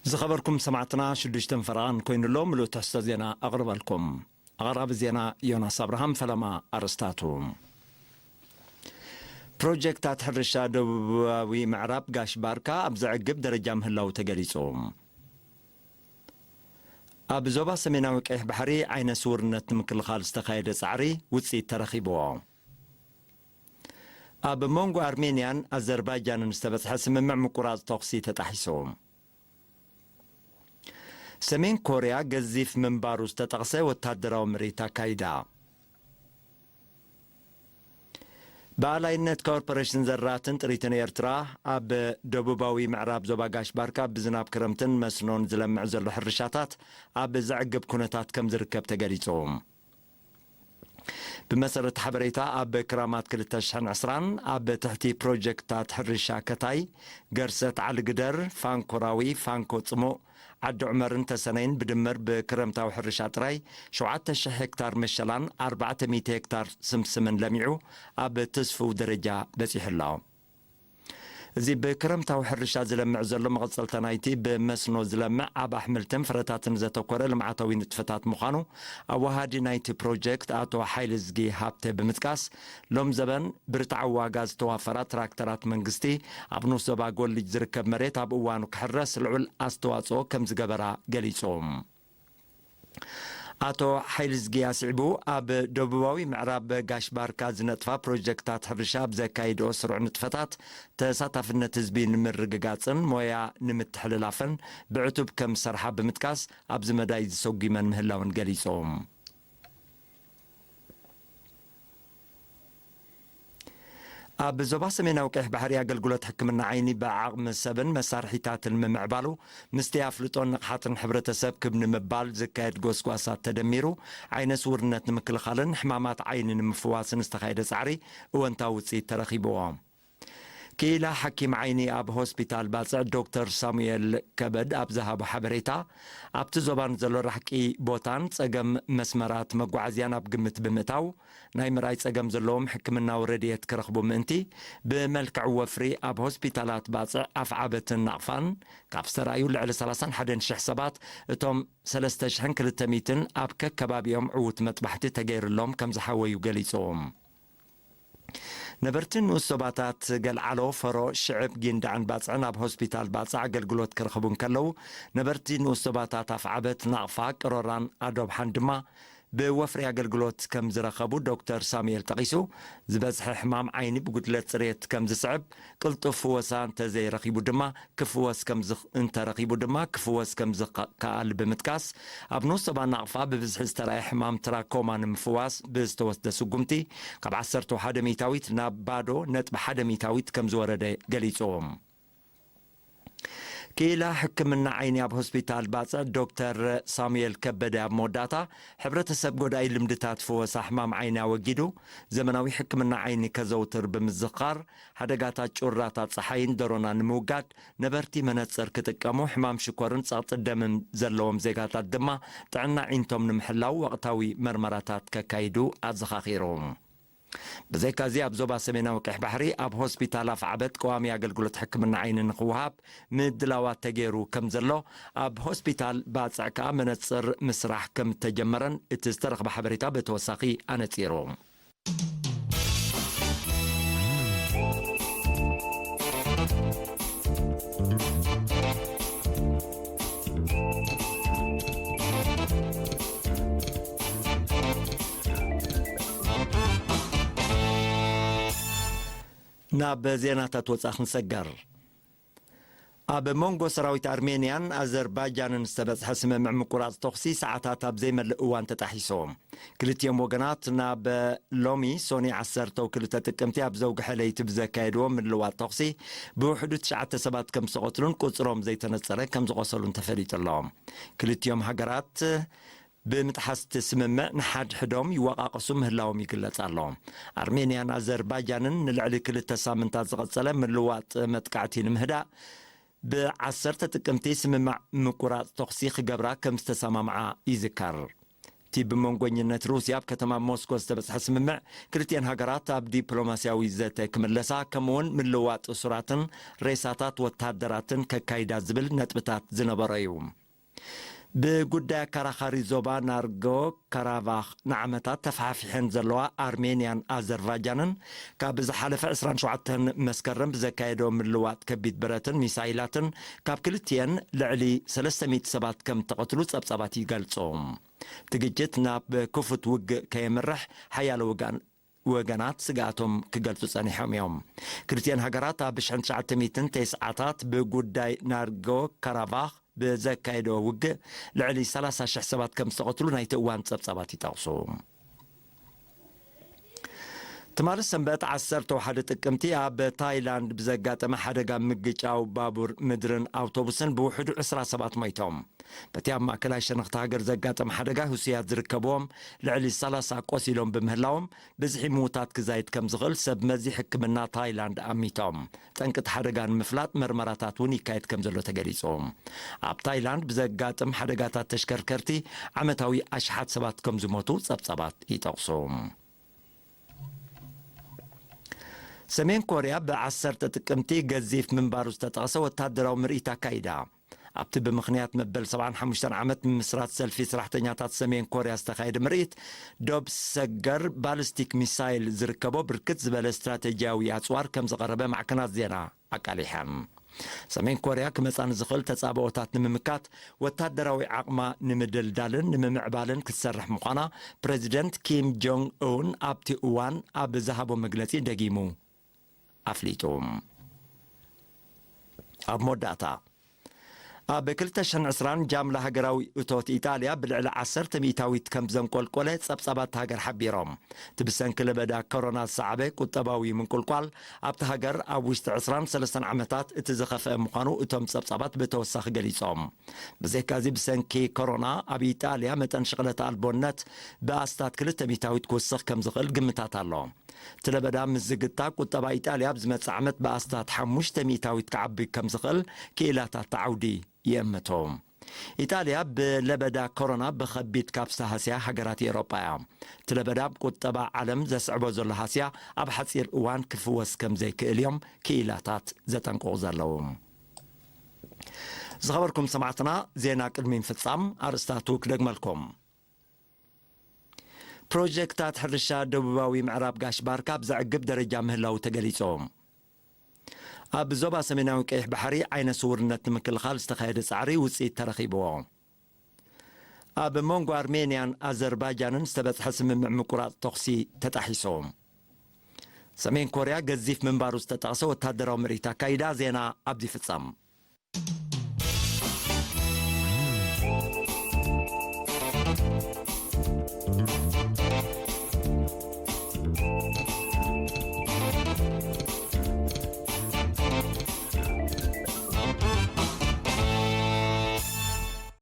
ዝኸበርኩም ሰማዕትና፣ ሽዱሽተን ፈረቓን ኮይኑሎ ምሉእ ትሕዝቶ ዜና ኣቕርበልኩም። ኣቕራቢ ዜና ዮናስ ኣብርሃም። ፈለማ ኣርእስታቱ። ፕሮጀክታት ሕርሻ ደቡባዊ ምዕራብ ጋሽ ባርካ ኣብ ዘዕግብ ደረጃ ምህላው ተገሊጹ። ኣብ ዞባ ሰሜናዊ ቀይሕ ባሕሪ ዓይነ ስውርነት ንምክልኻል ዝተኻየደ ጻዕሪ ውጽኢት ተረኺብዎ። ኣብ መንጎ ኣርሜንያን ኣዘርባይጃንን ዝተበጽሐ ስምምዕ ምቁራጽ ተኹሲ ተጣሒሱ። ሰሜን ኮርያ ገዚፍ ምንባሩ ዝተጠቕሰ ወታደራዊ ምርኢት ኣካይዳ። ብኣላይነት ኮርፖሬሽን ዘራትን ጥሪትን ኤርትራ፣ ኣብ ደቡባዊ ምዕራብ ዞባ ጋሽ ባርካ ብዝናብ ክረምትን መስኖን ዝለምዕ ዘሎ ሕርሻታት ኣብ ዘዕግብ ኩነታት ከም ዝርከብ ተገሊጹ። ብመሰረት ሓበሬታ፣ ኣብ ክራማት ክልተ ሽሕን ዕስራን ኣብ ትሕቲ ፕሮጀክታት ሕርሻ ከታይ፣ ገርሰት ዓሊ ግደር፣ ፋንኮ ራዊ፣ ፋንኮ ጽሙእ፣ ዓዲ ዑመርን ተሰነይን ብድምር ብክረምታዊ ሕርሻ ጥራይ ሸውዓተ ሽሕ ሄክታር መሸላን ኣርባዕተ ሚእቲ ሄክታር ስምስምን ለሚዑ ኣብ ትስፉው ደረጃ በጺሑ ኣሎ። እዚ ብክረምታዊ ሕርሻ ዝለምዕ ዘሎ መቐጸልታ ናይቲ ብመስኖ ዝለምዕ ኣብ ኣሕምልትን ፍረታትን ዘተኮረ ልምዓታዊ ንጥፈታት ምዃኑ ኣወሃዲ ናይቲ ፕሮጀክት ኣቶ ሓይልዝጊ ሃብተ ብምጥቃስ፣ ሎም ዘበን ብርትዓዊ ዋጋ ዝተዋፈራ ትራክተራት መንግስቲ ኣብ ንኡስ ዞባ ጎልጅ ዝርከብ መሬት ኣብ እዋኑ ክሕረስ ልዑል ኣስተዋጽኦ ከም ዝገበራ ገሊጹ። ኣቶ ሓይልዝጊ ኣስዒቡ፣ ኣብ ደቡባዊ ምዕራብ ጋሽ ባርካ ዝነጥፋ ፕሮጀክታት ሕርሻ ኣብ ዘካይድኦ ስሩዕ ንጥፈታት ተሳታፍነት ህዝቢ ንምርግጋጽን ሞያ ንምትሕልላፍን ብዕቱብ ከም ዝሰርሓ ብምጥቃስ፣ ኣብዚ መዳይ ዝሰጉመን ምህላውን ገሊጹ። ኣብ ዞባ ሰሜናዊ ቀይሕ ባሕሪ ኣገልግሎት ሕክምና ዓይኒ ብዓቕሚ ሰብን መሳርሒታትን ምምዕባሉ፣ ምስቲ ኣፍልጦን ንቕሓትን ሕብረተሰብ ክብ ንምባል ዝካየድ ጎስጓሳት ተደሚሩ፣ ዓይነ ስውርነት ንምክልኻልን ሕማማት ዓይኒ ንምፍዋስን ዝተኻየደ ጻዕሪ እወንታዊ ውጽኢት ተረኺብዎ። ክኢላ ሓኪም ዓይኒ ኣብ ሆስፒታል ባጽዕ ዶክተር ሳሙኤል ከበድ ኣብ ዝሃቦ ሓበሬታ፣ ኣብቲ ዞባ ንዘሎ ራሕቂ ቦታን ጸገም መስመራት መጓዓዝያን ኣብ ግምት ብምእታው፣ ናይ ምርኣይ ጸገም ዘለዎም ሕክምናዊ ረድኤት ክረኽቡ ምእንቲ፣ ብመልክዕ ወፍሪ ኣብ ሆስፒታላት ባጽዕ ኣፍዓበትን ናቕፋን ካብ ዝተራእዩ ልዕሊ ሰላሳን ሓደን ሽሕ ሰባት፣ እቶም ሰለስተ ሽሕን ክልተ ሚእትን ኣብ ከከባቢኦም ዕዉት መጥባሕቲ ተገይርሎም ከም ዝሓወዩ ገሊጹ። ነበርቲ ንኡስ ዞባታት ገልዓሎ፣ ፈሮ፣ ሽዕብ፣ ጊንዳዕን ባጽዕን ኣብ ሆስፒታል ባጽዕ ኣገልግሎት ክረኽቡ እንከለዉ፣ ነበርቲ ንኡስ ዞባታት ኣፍዓበት፣ ናቕፋ፣ ቅሮራን ኣዶብሓን ድማ ብወፍሪ ኣገልግሎት ከም ዝረኸቡ ዶክተር ሳሙኤል ጠቒሱ፣ ዝበዝሐ ሕማም ዓይኒ ብጉድለት ጽሬት ከም ዝስዕብ፣ ቅልጡፍ ፍወሳ እንተዘይረኺቡ ድማ ክፍወስ ከም ዝኽ-፣ እንተረኺቡ ድማ ክፍወስ ከም ዝኸ-፣ ከኣል ብምጥቃስ፣ ኣብ ንኡስ ዞባ ናቕፋ ብብዝሒ ዝተራእየ ሕማም ትራኮማ ንምፍዋስ ብዝተወስደ ስጉምቲ፣ ካብ ዓሰርተ ሓደ ሚእታዊት ናብ ባዶ ነጥቢ ሓደ ሚእታዊት ከም ዝወረደ ገሊጹ። ክኢላ ሕክምና ዓይኒ ኣብ ሆስፒታል ባጽዕ ዶክተር ሳሙኤል ከበደ ኣብ መወዳእታ፣ ሕብረተሰብ ጎዳኢ ልምድታት ፍወሳ ሕማም ዓይኒ ኣወጊዱ፣ ዘመናዊ ሕክምና ዓይኒ ከዘውትር ብምዝኻር፣ ሓደጋታት ጩራታት ጸሓይን ደሮናን ንምውጋድ ነበርቲ መነጽር ክጥቀሙ፣ ሕማም ሽኮርን ጸቕጢ ደምን ዘለዎም ዜጋታት ድማ ጥዕና ዒንቶም ንምሕላው ወቕታዊ መርመራታት ከካይዱ ኣዘኻኺሩ። ብዘይካዚ ኣብ ዞባ ሰሜናዊ ቀይሕ ባሕሪ ኣብ ሆስፒታል ኣፍዓበት ቀዋሚ ኣገልግሎት ሕክምና ዓይኒ ንኽወሃብ ምድላዋት ተገይሩ ከም ዘሎ፣ ኣብ ሆስፒታል ባጽዕ ከኣ መነጽር ምስራሕ ከም እተጀመረን እቲ ዝተረኽበ ሓበሬታ ብተወሳኺ ኣነጺሩ። ናብ ዜናታት ወጻኢ ክንሰገር። ኣብ መንጎ ሰራዊት ኣርሜንያን ኣዘርባይጃንን ዝተበጽሐ ስምምዕ ምቁራጽ ተኹሲ ሰዓታት ኣብ ዘይመልእ እዋን ተጣሒሱ። ክልቲኦም ወገናት ናብ ሎሚ ሶኒ ዓሰርተ ክልተ ጥቅምቲ ኣብ ዘውግሐ ለይቲ ብዘካየድዎ ምልዋጥ ተኹሲ ብውሕዱ ትሽዓተ ሰባት ከም ዝተቐትሉን ቁጽሮም ዘይተነጸረ ከም ዝቖሰሉን ተፈሊጡ ኣሎ። ክልቲኦም ሃገራት ብምጥሓስ እቲ ስምምዕ ንሓድሕዶም ይወቓቐሱ ምህላዎም ይግለጽ ኣሎ። ኣርሜንያን ኣዘርባይጃንን ንልዕሊ ክልተ ሳምንታት ዝቐጸለ ምልዋጥ መጥቃዕቲ ንምህዳእ፣ ብዓሰርተ ጥቅምቲ ስምምዕ ምቁራጽ ተኹሲ ክገብራ ከም ዝተሰማምዓ ይዝከር። እቲ ብመንጎኝነት ሩስያ ኣብ ከተማ ሞስኮ ዝተበጽሐ ስምምዕ፣ ክልቲኤን ሃገራት ኣብ ዲፕሎማስያዊ ዘተ ክምለሳ፣ ከምኡውን ምልዋጥ እሱራትን ሬሳታት ወተሃደራትን ከካይዳ ዝብል ነጥብታት ዝነበሮ እዩ። ብጉዳይ ኣከራኻሪ ዞባ ናርጎ ካራባኽ ንዓመታት ተፋሕፊሐን ዘለዋ ኣርሜንያን ኣዘርባጃንን፣ ካብ ዝሓለፈ ዕስራን ሸውዓተን መስከረም ብዘካየዶ ምልዋጥ ከቢድ ብረትን ሚሳይላትን፣ ካብ ክልቲኤን ልዕሊ ሰለስተ ሚእቲ ሰባት ከም ተቐትሉ ጸብጻባት ይገልጹ። እቲ ግጭት ናብ ክፉት ውግእ ከየምርሕ ሓያሎ ወገን-፣ ወገናት ስግኣቶም ክገልጹ ጸኒሖም እዮም። ክልቲኤን ሃገራት ኣብ ሽሕን ትሽዓተ ሚእትን ተስዓታት ብጉዳይ ናርጎ ካራባኽ ብዘካየዶ ውግእ ልዕሊ ሰላሳ ሽሕ ሰባት ከም ዝተቐትሉ ናይቲ እዋን ጸብጻባት ይጠቕሱ። ትማሊ ሰንበት ዓሰርተ ወሓደ ጥቅምቲ ኣብ ታይላንድ ብዘጋጠመ ሓደጋ ምግጫው ባቡር ምድርን ኣውቶቡስን ብውሕዱ ዕስራ ሰባት ሞይቶም። በቲ ኣብ ማእከላይ ሸነኽቲ ሃገር ዘጋጠመ ሓደጋ ህሱያት ዝርከብዎም ልዕሊ ሰላሳ ቆሲሎም ብምህላዎም፣ ብዝሒ ምዉታት ክዛይድ ከም ዝኽእል ሰብ መዚ ሕክምና ታይላንድ ኣሚቶም። ጠንቂ እቲ ሓደጋ ንምፍላጥ መርመራታት እውን ይካየድ ከም ዘሎ ተገሊጹ። ኣብ ታይላንድ ብዘጋጥም ሓደጋታት ተሽከርከርቲ ዓመታዊ ኣሽሓት ሰባት ከም ዝሞቱ ጸብጻባት ይጠቕሱ። ሰሜን ኮርያ ብ ዓሰርተ ጥቅምቲ ገዚፍ ምንባሩ ዝተጠቕሰ ወታደራዊ ምርኢት ኣካይዳ። ኣብቲ ብምኽንያት መበል ሰብዓን ሓሙሽተን ዓመት ምምስራት ሰልፊ ሰራሕተኛታት ሰሜን ኮርያ ዝተኻየደ ምርኢት፣ ዶብ ሰገር ባሊስቲክ ሚሳይል ዝርከቦ ብርክት ዝበለ ስትራቴጂያዊ ኣጽዋር ከም ዝቐረበ ማዕከናት ዜና ኣቃሊሐን። ሰሜን ኮርያ ክመጻ ንዝኽእል ተጻብኦታት ንምምካት፣ ወታደራዊ ዓቕማ ንምድልዳልን ንምምዕባልን ክትሰርሕ ምዃና ፕረዚደንት ኪም ጆንግ ኡን ኣብቲ እዋን ኣብ ዝሃቦ መግለጺ ደጊሙ ኣፍሊጡ። ኣብ መወዳእታ፣ ኣብ ክልተ ሽሕን ዕስራን ጃምላ ሃገራዊ እቶት ኢጣልያ ብልዕሊ ዓሰርተ ሚእታዊት ከም ዘንቆልቆለ ጸብጻባት ሃገር ሓቢሮም። እቲ ብሰንኪ ለበዳ ኮሮና ዝሰዓበ ቁጠባዊ ምንቁልቋል ኣብቲ ሃገር ኣብ ውሽጢ ዕስራን ሰለስተን ዓመታት እቲ ዝኸፍአ ምዃኑ እቶም ጸብጻባት ብተወሳኺ ገሊጾም። ብዘይካዚ ብሰንኪ ኮሮና ኣብ ኢጣልያ መጠን ሽቕለት ኣልቦነት ብኣስታት ክልተ ሚእታዊት ክውስኽ ከም ዝኽእል ግምታት ኣሎ። እቲ ለበዳ ምስ ዝግታ ቁጠባ ኢጣልያ ኣብ ዝመጽእ ዓመት ብኣስታት ሓሙሽተ ሚእታዊት ክዓቢ ከም ዝኽእል ክኢላታት ዓውዲ ይእምቱ። ኢጣልያ ብለበዳ ኮሮና ብኸቢድ ካብ ዝተሃስያ ሃገራት ኤውሮጳ እያ። እቲ ለበዳ ኣብ ቁጠባ ዓለም ዘስዕቦ ዘሎ ሃስያ ኣብ ሓጺር እዋን ክፍወስ ከም ዘይክእል እዮም ክኢላታት ዘጠንቅቑ ዘለዉ። ዝኸበርኩም ሰማዕትና፣ ዜና ቅድሚ ምፍጻም ኣርእስታቱ ክደግመልኩም። ፕሮጀክታት ሕርሻ ደቡባዊ ምዕራብ ጋሽ ባርካ ኣብ ዘዕግብ ደረጃ ምህላው ተገሊጹ። ኣብ ዞባ ሰሜናዊ ቀይሕ ባሕሪ ዓይነ ስውርነት ንምክልኻል ዝተኻየደ ጻዕሪ ውጽኢት ተረኺብዎ። ኣብ መንጎ ኣርሜንያን ኣዘርባይጃንን ዝተበጽሐ ስምምዕ ምቁራጽ ተኹሲ ተጣሒሱ። ሰሜን ኮርያ ገዚፍ ምንባሩ ዝተጠቕሰ ወታደራዊ ምርኢት ኣካይዳ። ዜና ኣብዚ ይፍጸም።